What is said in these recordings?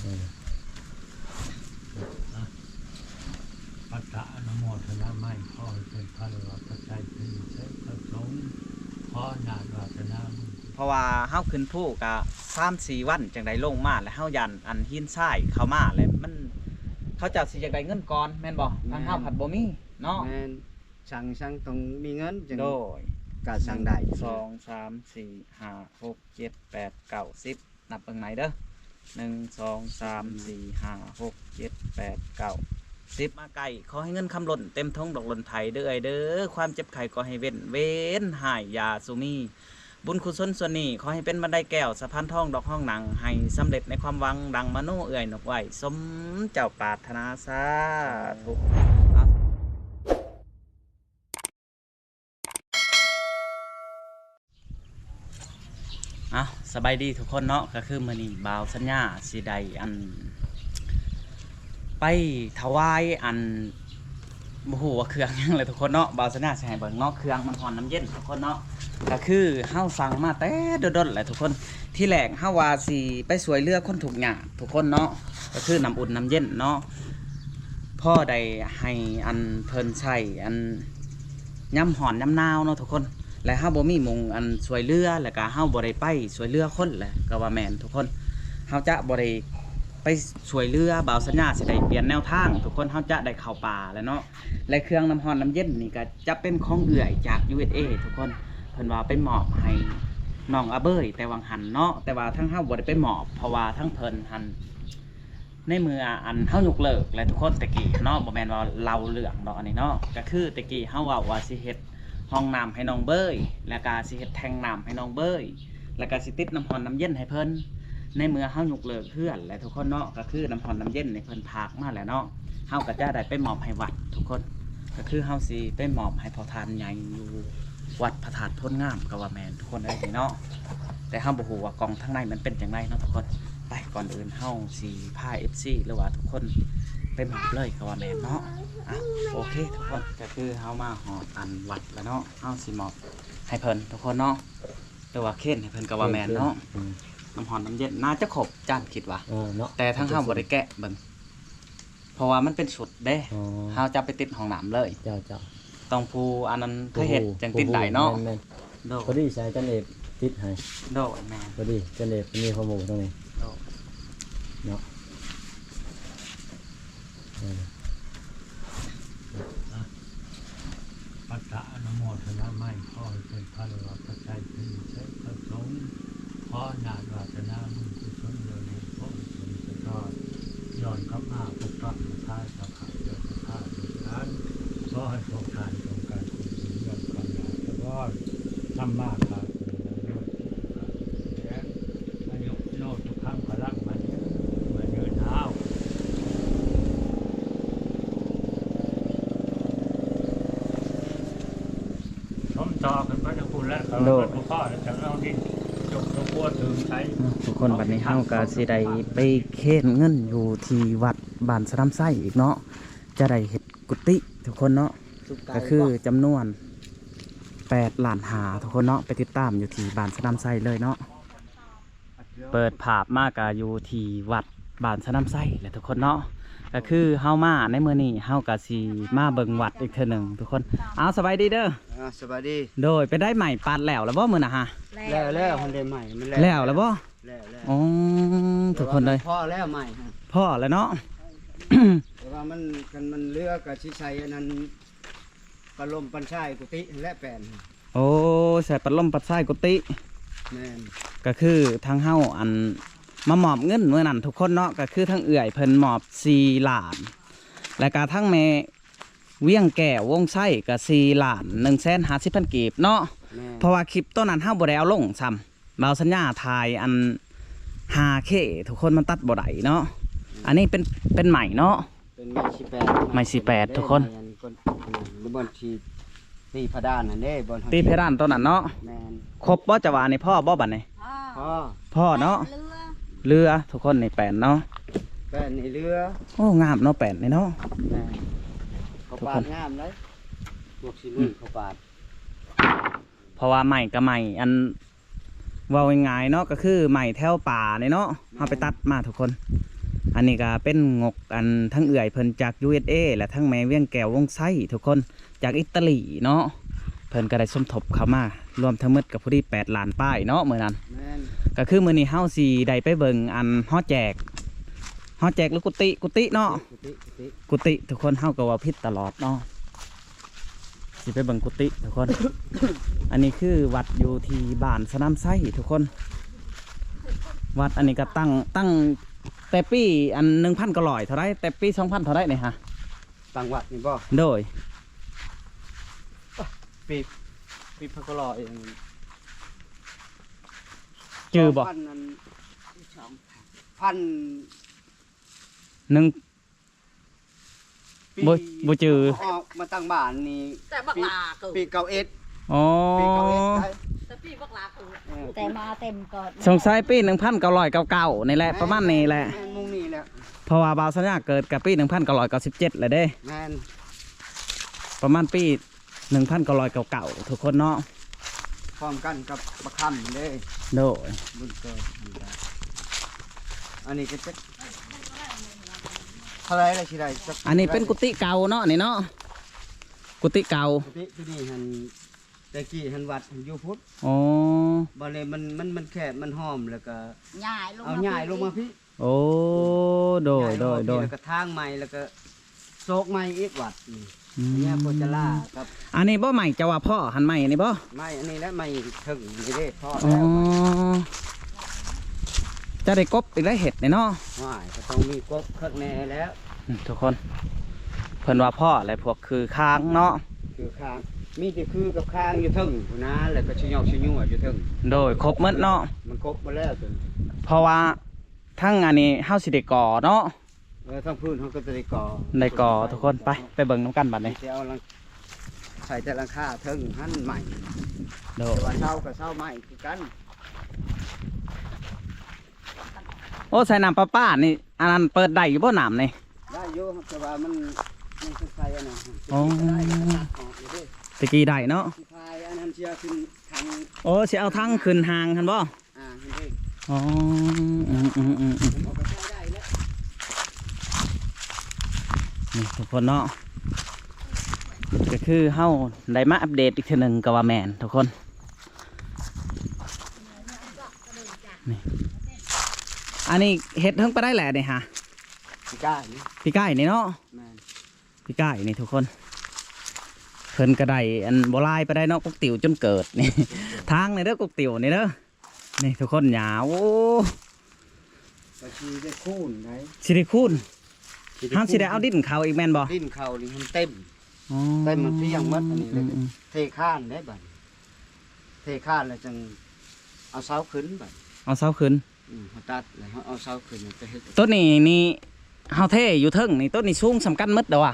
ເອີ ອ່ະ ປັດຕະອະນຸໂມທະນາໃໝ່ ຂໍໃຫ້ເປັນພະລະວະປັດໄຈ ເປັນວິເສດພະສົງ ຂໍອະນຸຍາດວາດສະໜາບຸນ. ເພາະວ່າເຮົາຂຶ້ນພູກະສາມສີ່ວັນ ຈັ່ງໄດ້ລົງມາ ແລ້ວເຮົາຢ້ານອັນຫີນຊາຍເຂົ້າມາ ແລ້ວມັນ ເຂົາເຈົ້າຊິຢາກໄດ້ເງິນກ່ອນແມ່ນບໍ່? ແມ່ນ. ທາງເຮົາພັດບໍ່ມີເນາະ. ແມ່ນ. ສັ່ງ ສັ່ງຕ້ອງມີເງິນຈັ່ງ ໂດຍ ກະສັ່ງໄດ້. ໜຶ່ງ ສອງ ສາມ ສີ່ ຫ້າ ຫົກ ເຈັດ ແປດ ເກົ້າ ສິບ ນັບເບິ່ງໃໝ່ເດີ ໜຶ່ງ ສອງ ສາມ ສີ່ ຫ້າ ຫົກ ເຈັດ ແປດ ເກົ້າ ສິບ ມາໃກ້ ຂໍໃຫ້ເງິນຄຳລົ້ນເຕັມຖົງດອກລົ້ນໄຖເດີເອື້ອຍເດີ ຄວາມເຈັບໄຂ້ກໍໃຫ້ເວັ້ນ ເວນຮ້າຍຢ່າສູ່ມີ ບຸນກຸສົນສ່ວນນີ້ ຂໍໃຫ້ເປັນບັນໄດແກ້ວ ສະພານທອງດອກຮອງໜັງ ໃຫ້ສຳເລັດໃນຄວາມຫວັງ ດັ່ງມະໂນເອື້ອຍນົກໄວ້ ສົມເຈົ້າປາດຖະໜາ ສາທຸ. ເອົາ ສະບາຍດີທຸກຄົນເນາະ ກໍຄືມື້ນີ້ບ່າວສັນຍາຊິໄດ້ອັນ ໄປຖວາຍອັນ ບໍ່ຮູ້ວ່າເຄື່ອງຫຍັງແຫຼະທຸກຄົນເນາະ ບ່າວສັນຍາຊິໃຫ້ເບິ່ງເນາະ ເຄື່ອງນ້ຳຮ້ອນນ້ຳເຢັນທຸກຄົນເນາະ ກໍຄືເຮົາສັ່ງມາແຕ່ດົນໆແຫຼະທຸກຄົນ ທີແລກເຮົາວ່າຊິໄປຊ່ວຍເຫຼືອຄົນທຸກຍາກທຸກຄົນເນາະ ກໍຄືນ້ຳອຸ່ນນ້ຳເຢັນເນາະ ພໍໄດ້ໃຫ້ອັນເພິ່ນໃຊ້ອັນຍາມຮ້ອນຍາມໜາວເນາະທຸກຄົນ ແລະເຮົາບໍ່ມີໝ່ອງອັນຊ່ວຍເຫຼືອ ແລ້ວກະເຮົາບໍ່ໄດ້ໄປຊ່ວຍເຫຼືອຄົນແຫຼະ ກໍວ່າແມ່ນທຸກຄົນ ເຮົາຈະບໍ່ໄດ້ໄປຊ່ວຍເຫຼືອ ບ່າວສັນຍາຊິໄດ້ປ່ຽນແນວທາງທຸກຄົນ ເຮົາຈະໄດ້ເຂົ້າປ່າແລ້ວເນາະ ແລະເຄື່ອງນ້ຳຮ້ອນນ້ຳເຢັນນີ້ກະຈະເປັນຂອງເອື້ອຍຈາກ ຢູເອສເອ ທຸກຄົນ ເພິ່ນວ່າໄປມອບໃຫ້ນ້ອງອາເບີຍແຕ່ຫວ່າງຫັ້ນເນາະ ແຕ່ວ່າທາງເຮົາບໍ່ໄດ້ໄປມອບ ເພາະວ່າທາງເພິ່ນຫັ້ນ ໃນເມື່ອອັນເຮົາຍົກເລີກແຫຼະທຸກຄົນ ແຕ່ກີ້ເນາະ ບໍ່ແມ່ນວ່າເລົ່າເລື່ອງດອກອັນນີ້ເນາະ ກໍຄືແຕ່ກີ້ເຮົາເວົ້າວ່າຊິເຮັດຫ້ອງນ້ຳໃຫ້ນ້ອງເບີຍ ແລ້ວກະຊິເຮັດແທງນ້ຳໃຫ້ນ້ອງເບີຍ ແລ້ວກະຊິຕິດນ້ຳຮ້ອນນ້ຳເຢັນໃຫ້ເພິ່ນ ໃນເມື່ອເຮົາຍົກເລີກເຮືອນແຫຼະທຸກຄົນເນາະ ກໍຄືນ້ຳຮ້ອນນ້ຳເຢັນນີ້ເພິ່ນຝາກມາແຫຼະເນາະ ເຮົາກໍຈະໄດ້ໄປມອບໃຫ້ວັດທຸກຄົນ ກໍຄືເຮົາຊິໄປມອບໃຫ້ພໍ່ທ່ານໃຫຍ່ຢູ່ ວັດພະທາດໂພນງາມກໍວ່າແມ່ນທຸກຄົນເອີຍນີ້ເນາະ ແຕ່ເຮົາບໍ່ຮູ້ວ່າກ່ອງທາງໃນມັນເປັນຈັ່ງໃດເນາະທຸກຄົນ ໄປ ກ່ອນອື່ນເຮົາຊິພາເອັຟຊີ ຫຼືວ່າທຸກຄົນໄປມອບເລີຍກໍວ່າແມ່ນເນາະ ອ່ະ ໂອເຄທຸກຄົນ ກໍຄືເຮົາມາຮອດອັນວັດແລ້ວເນາະ ເຮົາຊິມອບໃຫ້ເພິ່ນທຸກຄົນເນາະ ຫຼືວ່າເຄນໃຫ້ເພິ່ນກໍວ່າແມ່ນເນາະ ເຄນ ອືມ ນ້ຳຮ້ອນນ້ຳເຢັນໜ້າຈະຄົບຈານຄິດວ່າ ເອີ ເນາະ ແຕ່ທາງເຮົາບໍ່ໄດ້ແກະເບິ່ງ ເພາະວ່າມັນເປັນຊຸດເດ້ ອໍ ເຮົາຈະໄປຕິດຫ້ອງນ້ຳເລີຍ ເຈົ້າໆ ຕ້ອງຜູ້ອັນນັ້ນ ຜູ້ ເຄີຍເຮັດຈັ່ງຕິດໄດ້ເນາະ ແມ່ນໆ ໂດຍ ພໍດີໃສ່ຈັນເອກຕິດໃຫ້ ໂດຍ ແມ່ນ ພໍດີຈັນເອກມີຂໍ້ມູນຕົງນີ້ ໂດຍ ເນາະ ເອີ ອ່ະ ປັດຕະອະນຸໂມທະນາໃໝ່ ຂໍໃຫ້ເປັນພະລະວະປັດໄຈ ເປັນວິເສດພະສົງ ຂໍອະນຸຍາດວາດສະໜາບຸນກຸສົນເຫຼົ່ານີ້ ຂໍໃຫ້ສົມສະຖານ ຍ້ອນກັບມາພົບກັບມາທາຍສະພາເຈົ້າສະຖານລູກຫຼານ ຂໍໃຫ້ພວກທ່ານຈົ່ງການກຸນເລື່ອງຄວາມຍາກສະວອນ ທຳມາຄ້າເກີດ ອາຍຸໂນສຸຂັງພະລັງ ມາເນີນ ມາເນີນເອົາ ສົມຕໍ່ຂຶ້ນໄປທາງພຸ້ນແລ້ວ ໂດຍ ບໍ່ພໍແລ້ວ ຈັ່ງເອົາດິນຈົກຕົວຄົວເຖິງໄສ ເນາະ ທຸກຄົນ ບັດນີ້ເຮົາກໍຊິໄດ້ໄປເຄນເງິນຢູ່ທີ່ວັດບ້ານສະນຳໄຊອີກເນາະ ຈະໄດ້ເຮັດກຸຕິທຸກຄົນເນາະ ສຸກໄກ່ ກໍຄື ບໍ່ ຈຳນວນແປດລ້ານຫ້າ ທຸກຄົນເນາະ ໄປຕິດຕາມຢູ່ທີ່ບ້ານສະນຳໄຊເລີຍເນາະ ເປີດພາບມາກະຢູ່ທີ່ວັດບ້ານສະນຳໄຊແຫຼະທຸກຄົນເນາະ ກະຄືເຮົາມາໃນມື້ນີ້ ເຮົາກະຊິມາເບິ່ງວັດອີກເທື່ອໜຶ່ງທຸກຄົນ ເອົາ ສະບາຍດີເດີ ອ່າ ສະບາຍດີ ໂດຍ ເປັນໄດ ໄມ້ປັດແລ້ວລະບໍ່ມື້ນະຮະ ແລ້ວ ແລ້ວ ຫັ້ນເດ້ ໄມ້ມັນແລ້ວ ແລ້ວລະບໍ່ ແລ້ວ ແລ້ວ ອໍ ທຸກຄົນເລີຍ ພໍແລ້ວໄມ້ຫັ້ນ ພໍແລ້ວເນາະ ແຕ່ວ່າມັນ ຄັນມັນເຫຼືອກະຊິໃສ່ອັນນັ້ນ ປັດລົມປັນຊາຍກຸຕິຫັ້ນແຫຼະແປນ ໂອ້ ໃສ່ປັດລົມປັດຊາຍກຸຕິ ແມ່ນ ກໍຄືທາງເຮົາອັນມາມອບເງິນມື້ນັ້ນທຸກຄົນເນາະ ກໍຄືທາງເອື້ອຍເພິ່ນມອບສີ່ລ້ານ ແລ້ວກໍທາງແມ່ວຽງແກ້ວ ວົງໄຊ ກໍສີ່ລ້ານໜຶ່ງແສນຫ້າສິບພັນກີບເນາະ ແມ່ນ ເພາະວ່າຄລິບໂຕນັ້ນເຮົາບໍ່ໄດ້ເອົາລົງຊ້ຳ ບ່າວສັນຍາຖ່າຍອັນຫ້າເຄ ທຸກຄົນ ມັນຕັດບໍ່ໄດ້ເນາະ ອັນນີ້ເປັນ ເປັນໄມ້ເນາະ ເປັນໄມ້ສີ່ແປດ ໄມ້ສີ່ແປດ ທຸກຄົນ ໄມ້ອັນ ບ່ອນທີ່ຕີພະດານຫັ້ນເດ້ ບ່ອນເຮົາຕີພະດານໂຕນັ້ນເນາະ ແມ່ນ ຄົບບໍ່ ຈະວ່ານີ້ພໍບໍ່ບັດນີ້ ພໍ ພໍເນາະ ເຫຼືອ ເຫຼືອ ທຸກຄົນ ນີ້ແປນເນາະ ແປນນີ້ເຫຼືອ ໂອ້ ງາມເນາະ ແປນນີ້ເນາະ ແມ່ນ ເຂົາປາດງາມເດ້ ພວກສີມືເຂົາປາດ ເພາະວ່າໄມ້ກໍໄມ້ອັນ ເວົ້າງ່າຍໆເນາະ ກໍຄືໄມ້ແຖວປ່ານີ້ເນາະ ແມ່ນ ເຮົາໄປຕັດມາທຸກຄົນ ອັນນີ້ກໍເປັນງົບອັນທັງເອື້ອຍເພິ່ນຈາກ ຢູເອສເອ ແລະ ທັງແມ່ວຽງແກ້ວ ວົງໄຊ ທຸກຄົນ ຈາກອິຕາລີເນາະ. ເພິ່ນກໍໄດ້ສົມທົບເຂົ້າມາ ລວມທັງໝົດກໍພໍດີແປດລ້ານປາຍເນາະ ມື້ນັ້ນ. ແມ່ນ. ກໍຄືມື້ນີ້ເຮົາຊິໄດ້ໄປເບິ່ງອັນຫໍແຈກ ຫໍແຈກ ຫຼື ກຸຕິ ກຸຕິເນາະ. ກຸຕິ ກຸຕິ ກຸຕິ ທຸກຄົນ ເຮົາກໍເວົ້າຜິດຕະຫຼອດເນາະ. ຊິໄປເບິ່ງກຸຕິທຸກຄົນ. ອັນນີ້ຄືວັດຢູ່ທີ່ບ້ານສະໜາມໄຊທຸກຄົນ. ວັດອັນນີ້ກໍຕັ້ງ ຕັ້ງແຕ່ປີອັນໜຶ່ງພັນເກົ້າຮ້ອຍເທົ່າໃດ? ແຕ່ປີສອງພັນເທົ່າໃດນີ້ຮະ? ຕັ້ງວັດນີ້ບໍ່? ໂດຍ. ປີ ປີພັນເກົ້າຮ້ອຍ ຈື່ບໍ່? ສອງພັນ ອັນ ສອງພັນ ໜຶ່ງ ປີ ບໍ່ ບໍ່ຈື່ ອອກມາຕັ້ງບ້ານນີ້ ແຕ່ບັກຫຼ້າເກີດ ປີເກົ້າເອັດ. ອໍ ປີເກົ້າເອັດໄດ໋ ແຕ່ປີບັກຫຼ້າເກີດ. ເອີ ແຕ່ມາເຕັມກ່ອນ ສົງໄສປີໜຶ່ງພັນເກົ້າຮ້ອຍເກົ້າເກົ້ານີ້ແຫຼະ ປະມານນີ້ແຫຼະ ແມ່ນ ມຸງນີ້ແຫຼະ. ເພາະວ່າບ່າວສັນຍາເກີດກໍປີໜຶ່ງພັນເກົ້າຮ້ອຍເກົ້າສິບເຈັດແຫຼະເດ້. ແມ່ນ. ປະມານປີ ໜຶ່ງພັນເກົ້າຮ້ອຍເກົ້າເກົ້າ ທຸກຄົນເນາະ ພ້ອມກັນກັບບັກຄຳເດ້. ໂດຍ. ບຸນເກີດ ອັນນີ້ກໍຈັກເທົ່າໃດລະຊິໄດ້ຈັກ. ອັນນີ້ເປັນກຸຕິເກົ່າເນາະ ນີ້ເນາະ ກຸຕິເກົ່າ. ກຸຕິຕົວນີ້ຫັ້ນ ແຕ່ກີ້ຫັ້ນວັດຢູ່ພຸ້ນ. ອໍ ບັດນີ້ມັນ ມັນ ມັນແຄບ ມັນຫ້ອມ ແລ້ວກໍຍ້າຍລົງ ເອົາ ມາ ຍ້າຍລົງມາພີ້. ໂອ້ ໂດຍ ໂດຍ ໂດຍ ແລ້ວກໍທາງໃໝ່ ແລ້ວກໍໂຊກໃໝ່ອີກວັດນີ້. ອືມ ເນຍ ໂພຈະລາກັບ ອັນນີ້ບໍ່ໄມ້ເຈົ້າວ່າເພາະຫັ້ນ ໄມ້ອັນນີ້ບໍ່? ໄມ້ອັນນີ້ແຫຼະ ໄມ້ເທິງນີ້ເດ້ ເພາະ. ອໍ ແລ້ວ ຈະໄດ້ກົບອີກໄດ້ເຮັດນີ້ເນາະ. ວ້າຍ ກໍຕ້ອງມີກົບຄັກແນ່ແລ້ວ. ອືມ ທຸກຄົນ ເພິ່ນວ່າເພາະແຫຼະ ພວກຄືຄາງເນາະ ຄືຄາງ ມີແຕ່ຄືກັບຄາງຢູ່ເທິງພຸ້ນນະ ແລ້ວກໍຊິຍອກຊິຍົວຢູ່ເທິງ. ໂດຍ ຄົບໝົດເນາະ ມັນຄົບໝົດແລ້ວຕົວນີ້ ເພາະວ່າ ທັງອັນນີ້ເຮົາຊິໄດ້ກໍ່ເນາະ. ເອີ ທັງພື້ນເຮົາກໍຈະໄດ້ກໍ່ ໄດ້ກໍ່ທຸກຄົນ. ໄປ ໄປເບິ່ງນຳກັນບັດນີ້. ຊິເອົາຫຼັງ ໃສ່ແຕ່ຫຼັງຄາເທິງຫັ້ນໄມ້. ໂດຍ. ແຕ່ວ່າເສົາກໍເສົາໄມ້ຄືກັນ. ໂອ້ ໃສ່ນ້ຳປະປານີ້ ອັນນັ້ນເປີດໄດ້ຢູ່ບໍ່ ນ້ຳນີ້? ໄດ້ຢູ່ ແຕ່ວ່າມັນ ມັນຄືໃສ່ອັນນັ້ນ. ອໍ ຕະກີ້ໄດ້ເນາະ ຊິພາຍອັນນັ້ນ ຊິເອົາຂຶ້ນຖັງ. ໂອ້ ຊິເອົາຖັງຂຶ້ນຮ່າງຫັ້ນບໍ່? ອ່າ ເຫັນເດ້. ອໍ ອືມໆໆໆ ມັນອອກໄປໃຊ້ໄດ້ແລ້ວ ນີ້ທຸກຄົນເນາະ ກໍຄືເຮົາໄດ້ມາອັບເດດອີກເທື່ອໜຶ່ງກໍວ່າແມ່ນທຸກຄົນ ນີ້. ອັນນີ້ເຮັດເຖິງປານໃດແຫຼະນີ້ຫາ? ປີກາຍນີ້ ປີກາຍນີ້ເນາະ. ແມ່ນ. ປີກາຍນີ້ທຸກຄົນ ເພິ່ນກໍໄດ້ອັນບໍ່ຫຼາຍປານໃດເນາະ ກົກຕິວຈົນເກີດນີ້ ທາງນີ້ເດີ ກົກຕິວນີ້ເດີ. ນີ້ທຸກຄົນ ຫຍ້າ ໂອ້ ກໍຊິໄດ້ຄູນໄດ໋ ຊິໄດ້ຄູນ ຊິໄດ້ ເຮົາຊິໄດ້ເອົາ ຄູນ ດິນເຂົ້າອີກແມ່ນບໍ່? ດິນເຂົ້ານີ້ໃຫ້ມັນເຕັມ. ອໍ ເຕັມ ມັນພຽງໝົດ ອັນນີ້ ອືມໆ ເທຄານໄດ້ບັດນີ້ ເທຄານແລ້ວຈັ່ງເອົາເສົາຂຶ້ນບັດ ເອົາເສົາຂຶ້ນ. ອືມ ເຮົາຕັດແລ້ວເຮົາເອົາເສົາຂຶ້ນໄປເຮັດ. ໂຕນີ້ນີ້ເຮົາເທຢູ່ເທິງນີ້ ໂຕນີ້ສູງສ່ຳກັນໝົດເດີຫວາ?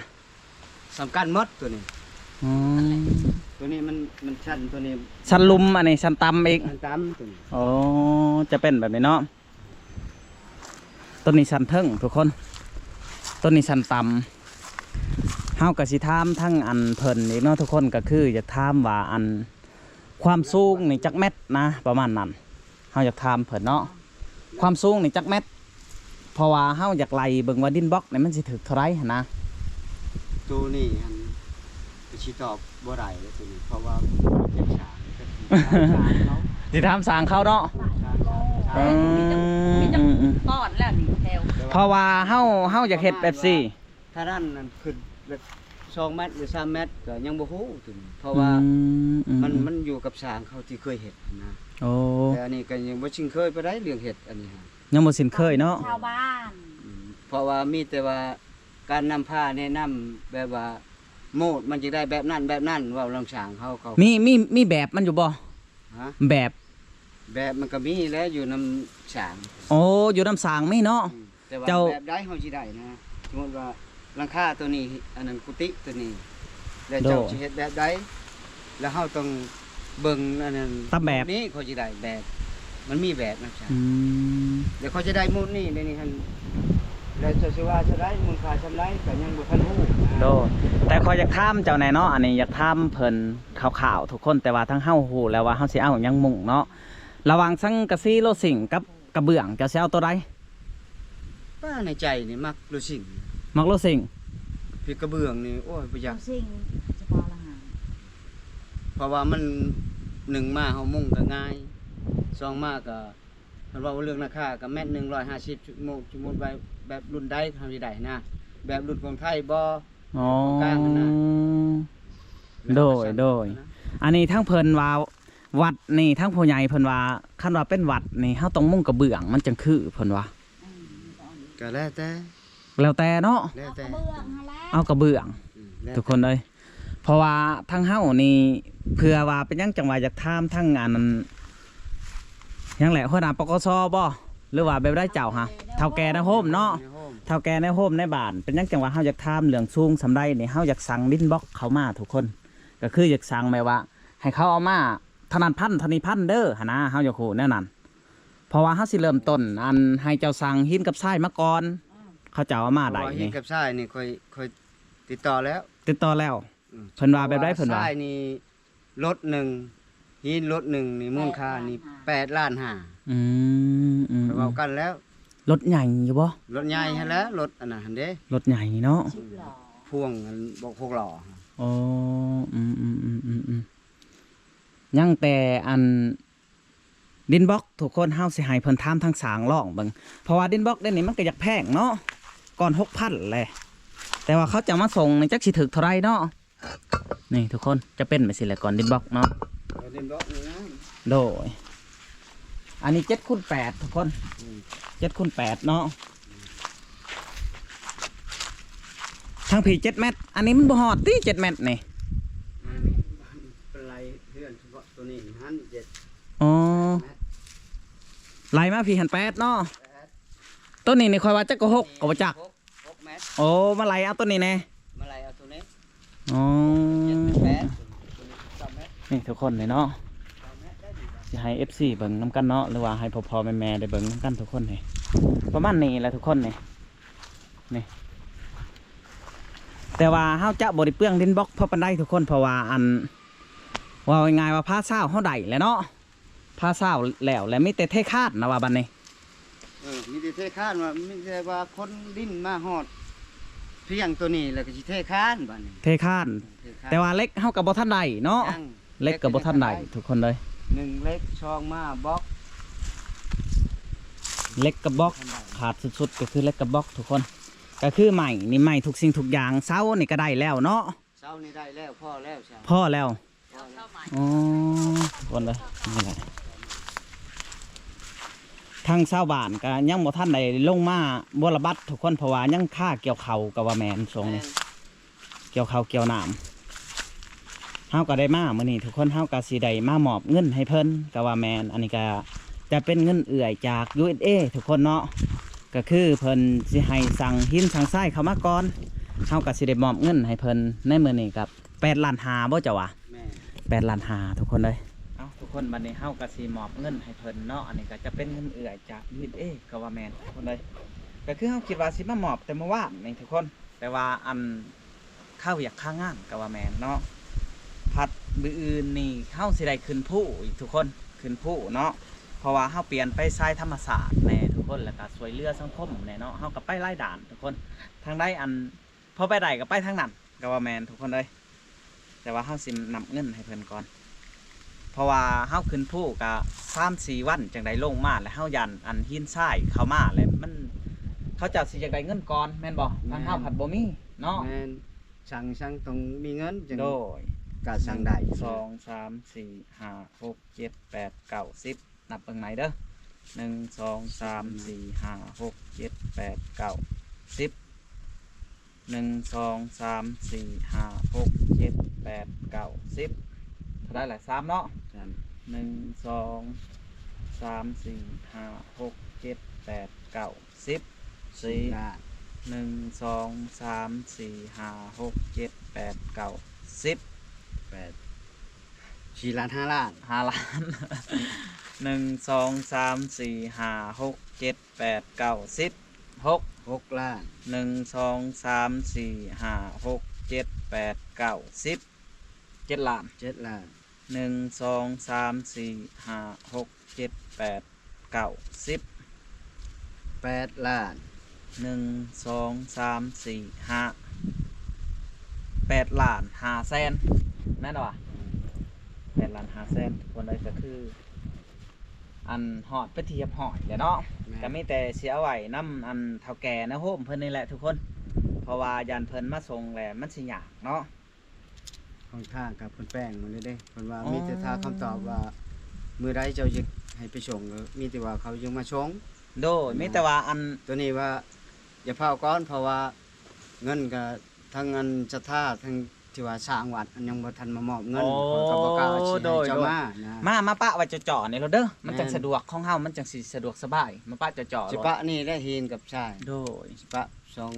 ສ່ຳກັນໝົດໂຕນີ້. ອໍ ໂຕນີ້ມັນ ມັນຊັນ ໂຕນີ້ຊັນລຸ່ມ ອັນນີ້ຊັນຕ່ຳອີກ ຊັນຕ່ຳໂຕນີ້. ອໍ ຈະເປັນແບບນີ້ເນາະ ໂຕນີ້ຊັ້ນເທິງທຸກຄົນ ໂຕນີ້ຊັ້ນຕ່ຳ. ເຮົາກໍຊິຖາມທາງອັນເພິ່ນອີກເນາະທຸກຄົນ ກໍຄືຢາກຖາມວ່າອັນ ຄວາມສູງນີ້ຈັກແມັດນະ ປະມານນັ້ນ ເຮົາຢາກຖາມເພິ່ນເນາະ ຄວາມສູງນີ້ຈັກແມັດ? ເພາະວ່າເຮົາຢາກໄລ່ເບິ່ງວ່າດິນບລັອກນີ້ມັນຊິຖືກເທົ່າໃດຫັ້ນນະ. ໂຕນີ້ຫັ້ນກໍຊິຕອບບໍ່ໄດ້ເດ້ໂຕນີ້ ເພາະວ່າເປັນຊ່າງ ຊິຖາມຊ່າງເຂົາເນາະ. ອືມ ມີຈັກ ມີຈັກກ້ອນແລ້ວນີ້ແຖວ ເພາະວ່າເຮົາ ເຮົາຢາກເຮັດແບບຊີ້ ຖ້ານັ້ນນັ້ນຂຶ້ນແບບສອງແມັດ ຫຼື ສາມແມັດ ກໍຍັງບໍ່ຮູ້ໂຕນີ້ ເພາະວ່າ ອືມ ມັນ ມັນຢູ່ກັບຊ່າງເຂົາທີ່ເຄີຍເຮັດຫັ້ນນະ. ໂອ້ ແຕ່ອັນນີ້ກໍຍັງບໍ່ຊິນເຄີຍປານໃດເລື່ອງເຮັດອັນນີ້ຫັ້ນ ຍັງບໍ່ຊິນເຄີຍເນາະ ຊາວບ້ານ. ອືມ ເພາະວ່າມີແຕ່ວ່າການນຳພາແນະນຳ ແບບວ່າໂມດມັນຈະໄດ້ແບບນັ້ນແບບນັ້ນ ເວົ້າເລື່ອງຊ່າງເຂົາ ເຂົາ ມີ ມີ ມີແບບມັນຢູ່ບໍ່? ຮະ? ແບບ ແບບມັນກໍມີແຫຼະ ຢູ່ນຳຊ່າງ. ໂອ້ ຢູ່ນຳຊ່າງມີເນາະ. ອືມ ແຕ່ວ່າ ເຈົ້າ ແບບໃດເຮົາຊິໄດ້ນະ ສົມມຸດວ່າຫຼັງຄາໂຕນີ້ ອັນນັ້ນ ກຸຕິໂຕນີ້ ແລ້ວ ໂດຍ ເຈົ້າຊິເຮັດແບບໃດ ແລ້ວເຮົາຕ້ອງເບິ່ງອັນນັ້ນ ຕາມແບບນີ້ ເຂົາຊິໄດ້ແບບ ມັນມີແບບນຳ. ອືມ ແລ້ວເຂົາຈະໄດ້ມູນນີ້ ແນວນີ້ຫັ້ນ ແລ້ວເຈົ້າຊິວ່າເທົ່າໃດ ມູນຄ່າສ່ຳໃດ ກໍຍັງບໍ່ທັນຮູ້ນະ. ໂດຍ ແຕ່ຂ້ອຍຢາກຖາມເຈົ້າແດ່ເນາະ ອັນນີ້ຢາກຖາມເພິ່ນຄ່າວໆທຸກຄົນ ແຕ່ວ່າທາງເຮົາຮູ້ແລ້ວວ່າເຮົາຊິເອົາຫຍັງມຸງເນາະ ລະຫວ່າງສັງກະສີ ໂລຊິງ ກັບ ກະເບື້ອງ ເຈົ້າຊິເອົາໂຕໃດ? ວ່າໃນໃຈນີ້ມັກລູຊິງ ມັກລູຊິງ ພິກກະເບື້ອງນີ້ ໂອ້ຍ ບໍ່ຢາກ ລູຊິງສະເພາະລະຫາ ເພາະວ່າມັນ ໜຶ່ງມາເຮົາມຸງກໍງ່າຍ ສອງມາກໍ ຄັນເວົ້າເລື່ອງລາຄາກໍແມັດໜຶ່ງຮ້ອຍຫ້າສິບ ສົມມຸດ ສົມມຸດວ່າແບບລຸ້ນໃດເຮົາຊິໄດ້ນະ ແບບລຸ້ນຂອງໄທບໍ່ ອໍ ແບບຂອງກາງຫັ້ນນະ ໂດຍ ໂດຍ ອັນນີ້ທາງເພິ່ນວ່າ ວັດນີ້ ທາງຜູ້ໃຫຍ່ເພິ່ນວ່າ ຄັນວ່າເປັນວັດນີ້ ເຮົາຕ້ອງມຸງກະເບື້ອງ ມັນຈັ່ງຄື ເພິ່ນວ່າ ກໍແລ້ວແຕ່ ແລ້ວແຕ່ເນາະ ແລ້ວແຕ່ ເອົາກະເບື້ອງຫັ້ນແຫຼະ ເອົາກະເບື້ອງ ອືມ ແລ້ວແຕ່ ທຸກຄົນເອີຍ ເພາະວ່າທາງເຮົານີ້ ເພື່ອວ່າເປັນຫຍັງຈັ່ງວ່າຢາກຖາມທາງອັນ ຫຍັງແຫຼະ ຫົວໜ້າ ປກສ ບໍ່ ຫຼືວ່າແບບໃດເຈົ້າຫະ ເຖົ້າແກ່ໃນໂຮມເນາະ ເຖົ້າແກ່ໃນໂຮມ ເຖົ້າແກ່ໃນໂຮມໃນບ້ານ ເປັນຫຍັງຈັ່ງວ່າເຮົາຢາກຖາມເລື່ອງສູງສ່ຳໃດນີ້ ເຮົາຢາກສັ່ງດິນບລັອກເຂົ້າມາທຸກຄົນ ກໍຄືຢາກສັ່ງແບບວ່າ ໃຫ້ເຂົາເອົາມາເທົ່ານັ້ນພັນ ເທົ່ານີ້ພັນເດີຫັ້ນນະ ເຮົາຢາກຮູ້ແນວນັ້ນ ເພາະວ່າເຮົາຊິເລີ່ມຕົ້ນ ອັນ ໃຫ້ເຈົ້າສັ່ງຫີນກັບຊາຍມາກ່ອນ ເຂົາເຈົ້າເອົາມາໄດ້ ເພາະວ່າຫີນ ນີ້ ກັບຊາຍນີ້ຂ້ອຍ ຂ້ອຍຕິດຕໍ່ແລ້ວ ຕິດຕໍ່ແລ້ວ ອືມ ເພິ່ນວ່າແບບໃດ ເພິ່ນວ່າ ຊາຍນີ້ລົດໜຶ່ງ ຫີນລົດໜຶ່ງນີ້ມູນຄ່ານີ້ແປດລ້ານຫ້າ ອືມ ອືມ ຂ້ອຍເວົ້າກັນແລ້ວ ລົດໃຫຍ່ຢູ່ບໍ່ ລົດໃຫຍ່ຫັ້ນແຫຼະ ລົດອັນນັ້ນຫັ້ນເດ້ ລົດໃຫຍ່ເນາະ ສິບລໍ້ ພວງອັນ ບໍ່ ຫົກລໍ້ ອໍ ອືມໆ ຍັງແຕ່ອັນ ດິນບລັອກ ທຸກຄົນ ເຮົາຊິໃຫ້ເພິ່ນຖາມທາງຊ່າງລອງເບິ່ງ ເພາະວ່າດິນບລັອກເດນີ້ມັນກໍຢາກແພງເນາະ ກ້ອນຫົກພັນແຫຼະ ແຕ່ວ່າເຂົາຈະມາສົ່ງນີ້ຈັກຊິຖືກເທົ່າໃດເນາະ ນີ້ທຸກຄົນ ຈະເປັນແບບຊີ້ແຫຼະ ກ້ອນດິນບລັອກເນາະ ເອີ ດິນບລັອກນີ້ງາມ ໂດຍ ອັນນີ້ເຈັດຄູນແປດ ທຸກຄົນ ອືມ ເຈັດຄູນແປດເນາະ ທາງພີ້ເຈັດແມັດ ອັນນີ້ມັນບໍ່ຮອດຕິ ເຈັດແມັດນີ້ ມັນໄລ່ເຮືອນສະເພາະໂຕນີ້ຫັ້ນເຈັດ ອໍ ແມັດ ໄລ່ມາພີ້ຫັ້ນແປດເນາະ ແປດ ໂຕນີ້ນີ້ຂ້ອຍວ່າຈັກກໍຫົກກໍບໍ່ຈັກ ຫົກແມັດ ໂອ້ ມາໄລ່ເອົາໂຕນີ້ແດ່ ມາໄລ່ເອົາໂຕນີ້ ອໍ ເຈັດແປດ ນີ້ທຸກຄົນນີ້ເນາະ ຊິໃຫ້ເອັຟຊີເບິ່ງນຳກັນເນາະ ຫຼືວ່າໃຫ້ພໍ່ໆແມ່ໆໄດ້ເບິ່ງນຳກັນທຸກຄົນນີ້ ປະມານນີ້ແຫຼະທຸກຄົນນີ້ ນີ້ ແຕ່ວ່າເຮົາຈະບໍ່ໄດ້ເປືອງດິນບລັອກພໍປານໃດທຸກຄົນ ເພາະວ່າ ອັນ ເວົ້າງ່າຍໆວ່າພາຊາວເຮົາໄດ້ແຫຼະເນາະ ພາຊາວແລ້ວ ແລ້ວມີແຕ່ເທຄານນະວ່າບັດນີ້ ເອີ ມີແຕ່ເທຄານວ່າ ມີແຕ່ວ່າຂົນດິນມາຮອດພຽງໂຕນີ້ ແລ້ວກໍຊິເທຄານບັດນີ້ ເທຄານ ເທຄານ ແຕ່ວ່າເຫຼັກເຮົາກໍບໍ່ທັນໄດ້ເນາະ ຍັງ ເຫຼັກກໍບໍ່ທັນໄດ້ ເຫຼັກກໍຍັງບໍ່ທັນໄດ້ ທຸກຄົນເອີຍ ໜຶ່ງເຫຼັກ ສອງມາບລັອກ ເຫຼັກກັບບລັອກ ຍັງບໍ່ທັນໄດ້ ຂາດສຸດໆກໍຄືເຫຼັກກັບບລັອກທຸກຄົນ ກໍຄືໄມ້ນີ້ ໄມ້ທຸກສິ່ງທຸກຢ່າງ ເສົານີ້ກໍໄດ້ແລ້ວເນາະ ເສົານີ້ໄດ້ແລ້ວ ພໍແລ້ວ ພໍແລ້ວ ອໍ ທຸກຄົນເອີຍ ນີ້ແຫຼະ ທາງຊາວບ້ານກໍຍັງບໍ່ທັນໄດ້ລົງມາບົວລະບັດທຸກຄົນ ເພາະວ່າຍັງຄາກ່ຽວເຂົ້າກໍວ່າແມ່ນຊ່ວງນີ້ ແມ່ນ ກ່ຽວເຂົ້າກ່ຽວນ້ຳ ເຮົາກໍໄດ້ມາມື້ນີ້ທຸກຄົນ ເຮົາກໍຊິໄດ້ມາມອບເງິນໃຫ້ເພິ່ນກໍວ່າແມ່ນ ອັນນີ້ກໍຈະເປັນເງິນເອື້ອຍຈາກ ຢູເອັສເອ ທຸກຄົນເນາະ ກໍຄືເພິ່ນຊິໃຫ້ສັ່ງຫີນສັ່ງຊາຍເຂົ້າມາກ່ອນ ເຮົາກໍຊິໄດ້ມອບເງິນໃຫ້ເພິ່ນໃນມື້ນີ້ກໍ ແປດລ້ານຫ້າບໍ່ເຈົ້າວ່າ ແມ່ນ ແປດລ້ານຫ້າ ທຸກຄົນເອີຍ ເອົ້າ ທຸກຄົນ ບັດນີ້ເຮົາກໍຊິມອບເງິນໃຫ້ເພິ່ນເນາະ ອັນນີ້ກໍຈະເປັນເງິນເອື້ອຍຈາກ ຢູເອັສເອ ກໍວ່າແມ່ນ ທຸກຄົນເອີຍ ກໍຄືເຮົາຄິດວ່າຊິມາມອບແຕ່ມື້ວານນີ້ທຸກຄົນ ແຕ່ວ່າອັນຄາວຽກຄາງານກໍວ່າແມ່ນເນາະ ພັດມື້ອື່ນນີ້ເຮົາຊິໄດ້ຂຶ້ນພູອີກທຸກຄົນ ຂຶ້ນພູເນາະ ເພາະວ່າເຮົາປ່ຽນໄປສາຍທຳມະຊາດແດ່ທຸກຄົນ ແລ້ວກໍຊ່ວຍເຫຼືອສັງຄົມແດ່ເນາະ ເຮົາກໍໄປຫຼາຍດ້ານທຸກຄົນ ທາງໃດອັນ ພໍໄປໄດ້ກໍໄປທາງນັ້ນ ກໍວ່າແມ່ນທຸກຄົນເອີຍ ແຕ່ວ່າເຮົາຊິນັບເງິນໃຫ້ເພິ່ນກ່ອນ ເພາະວ່າເຮົາຂຶ້ນພູກະສາມສີ່ວັນຈັ່ງໄດ້ລົງມາ ແລ້ວເຮົາຢ້ານອັນຫີນຊາຍເຂົ້າມາ ແລ້ວມັນ ເຂົາເຈົ້າຊິຢາກໄດ້ເງິນກ່ອນແມ່ນບໍ່? ທາງເຮົາ ແມ່ນ ພັດບໍ່ມີເນາະ ແມ່ນ ສັ່ງ ສັ່ງຕ້ອງມີເງິນຈັ່ງ ໂດຍ ກະສັ່ງໄດ້ ໜຶ່ງ ສອງ ສາມ ສີ່ ຫ້າ ຫົກ ເຈັດ ແປດ ເກົ້າ ສິບ ນັບເບິ່ງໃໝ່ເດີ ໜຶ່ງ ສອງ ສາມ ສີ່ ຫ້າ ຫົກ ເຈັດ ແປດ ເກົ້າ ສິບ ໜຶ່ງ ສອງ ສາມ ສີ່ ຫ້າ ຫົກ ເຈັດ ແປດ ເກົ້າ ສິບ ເທົ່າໃດລະ? ສາມເນາະ ສາມ ໜຶ່ງ ສອງ ສາມ ສີ່ ຫ້າ ຫົກ ເຈັດ ແປດ ເກົ້າ ສິບ ສີ່ ສີ່ລ້ານ ໜຶ່ງ ສອງ ສາມ ສີ່ ຫ້າ ຫົກ ເຈັດ ແປດ ເກົ້າ ສິບ ແປດ ສີ່ລ້ານ ຫ້າລ້ານ ຫ້າລ້ານ ໜຶ່ງ ສອງ ສາມ ສີ່ ຫ້າ ຫົກ ເຈັດ ແປດ ເກົ້າ ສິບ ຫົກ ຫົກລ້ານ ໜຶ່ງ ສອງ ສາມ ສີ່ ຫ້າ ຫົກ ເຈັດ ແປດ ເກົ້າ ສິບ ເຈັດລ້ານ ເຈັດລ້ານ ໜຶ່ງ ສອງ ສາມ ສີ່ ຫ້າ ຫົກ ເຈັດ ແປດ ເກົ້າ ສິບ ແປດລ້ານ ໜຶ່ງ ສອງ ສາມ ສີ່ ຫ້າ ແປດລ້ານຫ້າແສນ ແມ່ນບໍ່ວະ? ແປດລ້ານຫ້າແສນ ທຸກຄົນເອີຍ ກໍຄື ອັນ ຮອດເປັນທີ່ຮຽບຮ້ອຍແລ້ວເນາະ. ແມ່ນ. ກໍມີແຕ່ຊິເອົາໄວ້ນຳ ອັນ ເຖົ້າແກ່ໃນໂຮມເພິ່ນນີ້ແຫຼະທຸກຄົນ ເພາະວ່າຢ້ານເພິ່ນມາສົ່ງແລ້ວມັນຊິຍາກເນາະ. ຂອງທາງກັບເພິ່ນແຈ້ງມາເລີຍເດ້ ເພິ່ນວ່າ ອໍ ມີແຕ່ຖ້າຄຳຕອບວ່າມື້ໃດເຈົ້າຢາກໃຫ້ໄປສົ່ງ ກໍມີແຕ່ວ່າເຂົາຍັງມາສົ່ງ. ໂດຍ ແມ່ນ. ມີແຕ່ວ່າອັນ ຕົວນີ້ວ່າຢ່າຟ້າວກ່ອນ ເພາະວ່າເງິນກໍທັງອັນສັດທາ ທັງທີ່ວ່າສ້າງວັດ ອັນຍັງບໍ່ທັນມາມອບເງິນ ອໍ ຂ້ອຍກໍບໍ່ກ້າຊິໃຫ້ເຈົ້າມານະ. ໂດຍ ໂດຍ ມາ ມາປະໄວ້ຈໍ່ໆນີ້ໂລດເດີ ມັນຈັ່ງ ແມ່ນ ສະດວກ ຂອງເຮົາມັນຈັ່ງຊິສະດວກສະບາຍ ມາປະຈໍ່ໆ ຊິປະໂລດ ນີ້ໄດ້ຫີນກັບຊາຍ. ໂດຍ ຊິປະສອງ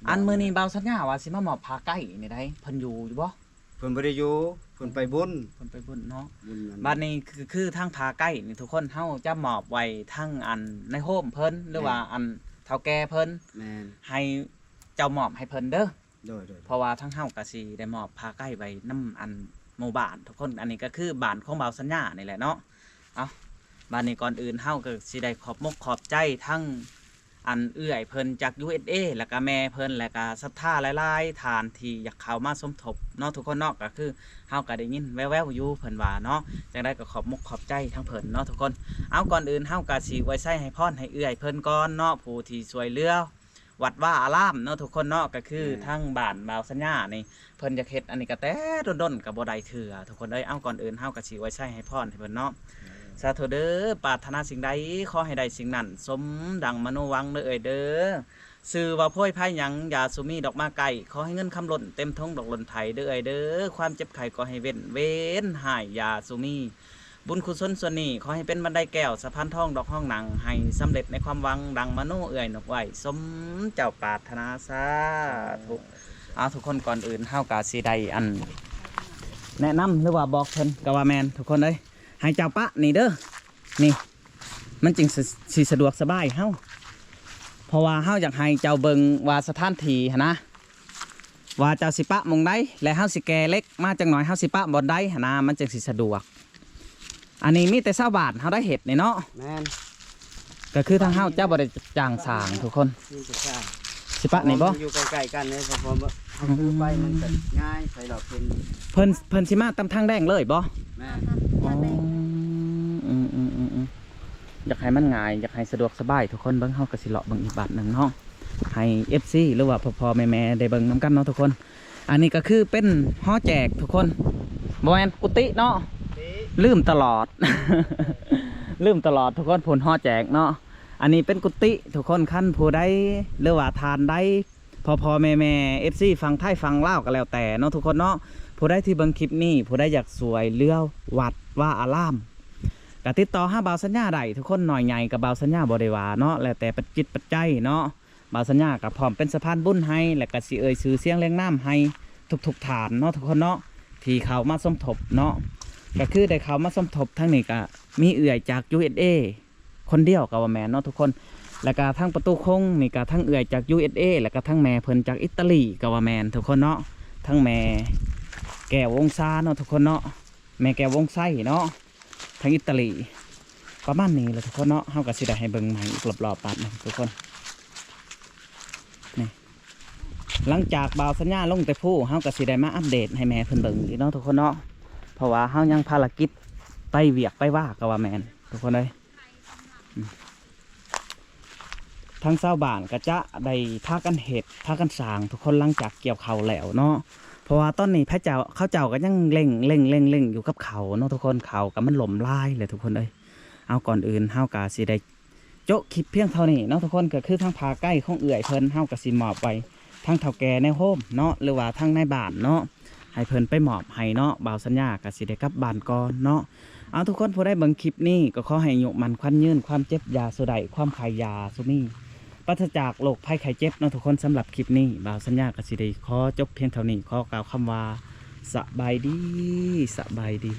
ອັນມື້ນີ້ບ່າວສັນຍາວ່າຊິມາມອບຜ້າໄກ່ນີ້ໄດ໋ ເພິ່ນຢູ່ ຢູ່ບໍ່? ເພິ່ນບໍ່ໄດ້ຢູ່ ເພິ່ນໄປບຸນ ເພິ່ນໄປບຸນເນາະ ບຸນນັ້ນ. ບັດນີ້ຄື ຄືທາງຜ້າໄກ່ນີ້ທຸກຄົນ ເຮົາຈະມອບໄວ້ທາງອັນນາຍໂຮມເພິ່ນ ຫຼືວ່າ ແມ່ນ ອັນເຖົ້າແກ່ເພິ່ນ ແມ່ນ ໃຫ້ເຈົ້າມອບໃຫ້ເພິ່ນເດີ. ໂດຍ ໂດຍ ເພາະວ່າທາງເຮົາກໍຊິໄດ້ມອບຜ້າໄກ່ໄວ້ນຳອັນໝູ່ບ້ານທຸກຄົນ ອັນນີ້ກໍຄືບ້ານຂອງບ່າວສັນຍານີ້ແຫຼະເນາະ. ເອົາ ບັດນີ້ກ່ອນອື່ນເຮົາກໍຊິໄດ້ຂອບມົກຂອບໃຈທັງ ອັນເອື້ອຍເພິ່ນຈາກ ຢູເອສເອ ແລ້ວກະແມ່ເພິ່ນ ແລ້ວກະສັດທາຫຼາຍໆທ່ານທີ່ຢາກເຂົ້າມາສົມທົບເນາະທຸກຄົນເນາະ. ກະຄືເຮົາກະໄດ້ຍິນແວ່ວໆຢູ່ເພິ່ນວ່າເນາະ ຈັ່ງໃດກໍຂອບມົກຂອບໃຈທັງເພິ່ນເນາະທຸກຄົນ. ເອົາ ກ່ອນອື່ນເຮົາກະຊິອວຍໄຊໃຫ້ພອນໃຫ້ເອື້ອຍເພິ່ນກ່ອນເນາະ ຜູ້ທີ່ຊ່ວຍເຫຼືອວັດວາອາລາມເນາະທຸກຄົນເນາະ. ກະຄື ແມ່ນ ທາງບ້ານບ່າວສັນຍານີ້ ເພິ່ນຢາກເຮັດອັນນີ້ກະແຕ່ດົນໆກະບໍ່ໄດ້ເທື່ອທຸກຄົນເອີຍ. ເອົາ ກ່ອນອື່ນເຮົາກະຊິອວຍໄຊໃຫ້ພອນໃຫ້ເພິ່ນເນາະ. ສາທຸເດີ ປາດຖະໜາສິ່ງໃດຂໍໃຫ້ໄດ້ສິ່ງນັ້ນ ສົມດັ່ງມະໂນຫວັງເດີເອື້ອຍເດີ. ຊື່ວ່າໂພຍໄພຫຍັງ ຢ່າສູ່ມີດອກມາໃກ້ ຂໍໃຫ້ເງິນຄຳລົ້ນເຕັມຖົງດອກລົ້ນໄຖເດີເອື້ອຍເດີ. ຄວາມເຈັບໄຂ້ຂໍໃຫ້ເວັ້ນ ເວນຮ້າຍຢ່າສູ່ມີ. ບຸນກຸສົນສ່ວນນີ້ ຂໍໃຫ້ເປັນບັນໄດແກ້ວ ສະພານທອງດອກຮອງໜັງ ໃຫ້ສຳເລັດໃນຄວາມຫວັງ ດັ່ງມະໂນເອື້ອຍນົກໄວ້ ສົມເຈົ້າປາດຖະໜາ ສາທຸ. ເອົາ ທຸກຄົນ ກ່ອນອື່ນເຮົາກະຊິໄດ້ອັນ ແນະນຳ ຫຼືວ່າບອກເພິ່ນກະວ່າແມ່ນທຸກຄົນເອີຍ ໃຫ້ເຈົ້າປະນີ້ເດີ ນີ້ ມັນຈຶ່ງ ຊິ ຊິສະດວກສະບາຍເຮົາ ເພາະວ່າເຮົາຢາກໃຫ້ເຈົ້າເບິ່ງວ່າສະຖານທີ່ຫັ້ນນະ ວ່າເຈົ້າຊິປະໝ່ອງໃດ ແລະ ເຮົາຊິແກ່ເຫຼັກມາຈັກໜ້ອຍ ເຮົາຊິປະບ່ອນໃດຫັ້ນນະ ມັນຈຶ່ງຊິສະດວກ. ອັນນີ້ມີແຕ່ຊາວບ້ານເຮົາໄດ້ເຮັດນີ້ເນາະ. ແມ່ນ. ກໍຄືທາງເຮົາຈະບໍ່ໄດ້ຈ້າງສ້າງທຸກຄົນ ມີແຕ່ສ້າງ. ຊິປະນີ້ບໍ່? ເພາະວ່າມັນຢູ່ໃກ້ໆກັນເດ້ ເພາະວ່າເຮົາຖືໄປມັນກໍງ່າຍ ໃສ່ດອກເຫັນ. ເພິ່ນ ເພິ່ນຊິມາຕາມທາງແດງເລີຍບໍ່? ແມ່ນ. ອໍ ອືມໆໆໆ ຢາກໃຫ້ມັນງ່າຍ ຢາກໃຫ້ສະດວກສະບາຍ ທຸກຄົນເບິ່ງ ເຮົາກໍຊິເລາະເບິ່ງອີກບາດໜຶ່ງເນາະ ໃຫ້ເອັຟຊີ ຫຼືວ່າພໍ່ໆແມ່ໆໄດ້ເບິ່ງນຳກັນເນາະທຸກຄົນ. ອັນນີ້ກໍຄືເປັນຫໍແຈກທຸກຄົນ ບໍ່ແມ່ນ ກຸຕິເນາະ ລືມຕະຫຼອດ ລືມຕະຫຼອດທຸກຄົນ ພຸ້ນຫໍແຈກເນາະ. ອັນນີ້ເປັນກຸຕິທຸກຄົນ ຄັນຜູ້ໃດ ຫຼືວ່າທ່ານໃດ ພໍ່ໆແມ່ໆ ເອັຟຊີຝັ່ງໄທຝັ່ງລາວກໍແລ້ວແຕ່ເນາະທຸກຄົນເນາະ ຜູ້ໃດທີ່ເບິ່ງຄລິບນີ້ ຜູ້ໃດຢາກຊ່ວຍເຫຼືອວັດວາອາລາມ ກໍຕິດຕໍ່ຫາບ່າວສັນຍາໄດ້ທຸກຄົນ. ນ້ອຍໃຫຍ່ກໍບ່າວສັນຍາບໍ່ໄດ້ວ່າເນາະ ແລ້ວແຕ່ປັດຈິດປັດໄຈເນາະ. ບ່າວສັນຍາກໍພ້ອມເປັນສະພານບຸນໃຫ້ ແລະ ກໍຊິເອີ່ຍຊື່ສຽງລຽງນາມໃຫ້ທຸກໆທ່ານເນາະທຸກຄົນເນາະ ທີ່ເຂົ້າມາສົມທົບເນາະ. ກໍຄືໄດ້ເຂົ້າມາສົມທົບທາງນີ້ ກໍມີເອື້ອຍຈາກ ຢູເອສເອ ຄົນດຽວກໍວ່າແມ່ນເນາະທຸກຄົນ ແລ້ວກໍທາງປະຕູຄົງນີ້ກໍທັງເອື້ອຍຈາກ ຢູເອສເອ ແລ້ວກໍທັງແມ່ເພິ່ນຈາກອິດຕາລີກໍວ່າແມ່ນທຸກຄົນເນາະ ທັງແມ່ແກ້ວວົງສາເນາະທຸກຄົນເນາະ ແມ່ແກ້ວວົງໄຊເນາະ ທາງອິດຕາລີ. ປະມານນີ້ແຫຼະທຸກຄົນເນາະ ເຮົາກໍຊິໄດ້ໃຫ້ເບິ່ງໃໝ່ອີກລອບໆບາດໜຶ່ງທຸກຄົນ. ນີ້ ຫຼັງຈາກບ່າວສັນຍາລົງແຕ່ພູ ເຮົາກໍຊິໄດ້ມາອັບເດດໃຫ້ແມ່ເພິ່ນເບິ່ງອີກເນາະທຸກຄົນເນາະ ເພາະວ່າເຮົາຍັງພາລະກິດໄປວຽກໄປວາກໍວ່າແມ່ນທຸກຄົນເອີຍ. ອືມ ທາງຊາວບ້ານກໍຈະໄດ້ພາກັນເຮັດ ພາກັນສ້າງທຸກຄົນ ຫຼັງຈາກກ່ຽວເຂົ້າແລ້ວເນາະ ເພາະວ່າຕອນນີ້ເຂົາເຈົ້າ ເຂົາເຈົ້າກໍຍັງເລັ່ງ ເລັ່ງ ເລັ່ງ ເລັ່ງຢູ່ກັບເຂົ້າເນາະທຸກຄົນ ເຂົ້າກໍມັນລົ້ມຫຼາຍແຫຼະທຸກຄົນເອີຍ. ເອົາ ກ່ອນອື່ນເຮົາກໍຊິໄດ້ ໂຈະຄລິບພຽງເທົ່ານີ້ເນາະທຸກຄົນ ກໍຄືທາງຜ້າໄກ່ຂອງເອື້ອຍເພິ່ນ ເຮົາກໍຊິມອບໄວ້ທາງເຖົ້າແກ່ໃນໂຮມເນາະ ຫຼືວ່າທາງນາຍບ້ານເນາະ ໃຫ້ເພິ່ນໄປມອບໃຫ້ເນາະ ບ່າວສັນຍາກໍຊິໄດ້ກັບບ້ານກ່ອນເນາະ. ເອົາ ທຸກຄົນ ຜູ້ໃດເບິ່ງຄລິບນີ້ກໍຂໍໃຫ້ອາຍຸໝັ້ນຂວັນຍືນ ຄວາມເຈັບຢ່າສູ່ໄດ້ ຄວາມໄຂ້ຢ່າສູ່ມີ ປາສະຈາກໂລກໄພໄຂ້ເຈັບເນາະທຸກຄົນ. ສຳລັບຄລິບນີ້ ບ່າວສັນຍາກໍຊິໄດ້ຂໍຈົບພຽງເທົ່ານີ້ ຂໍກ່າວຄຳວ່າ ສະບາຍດີ ສະບາຍດີ.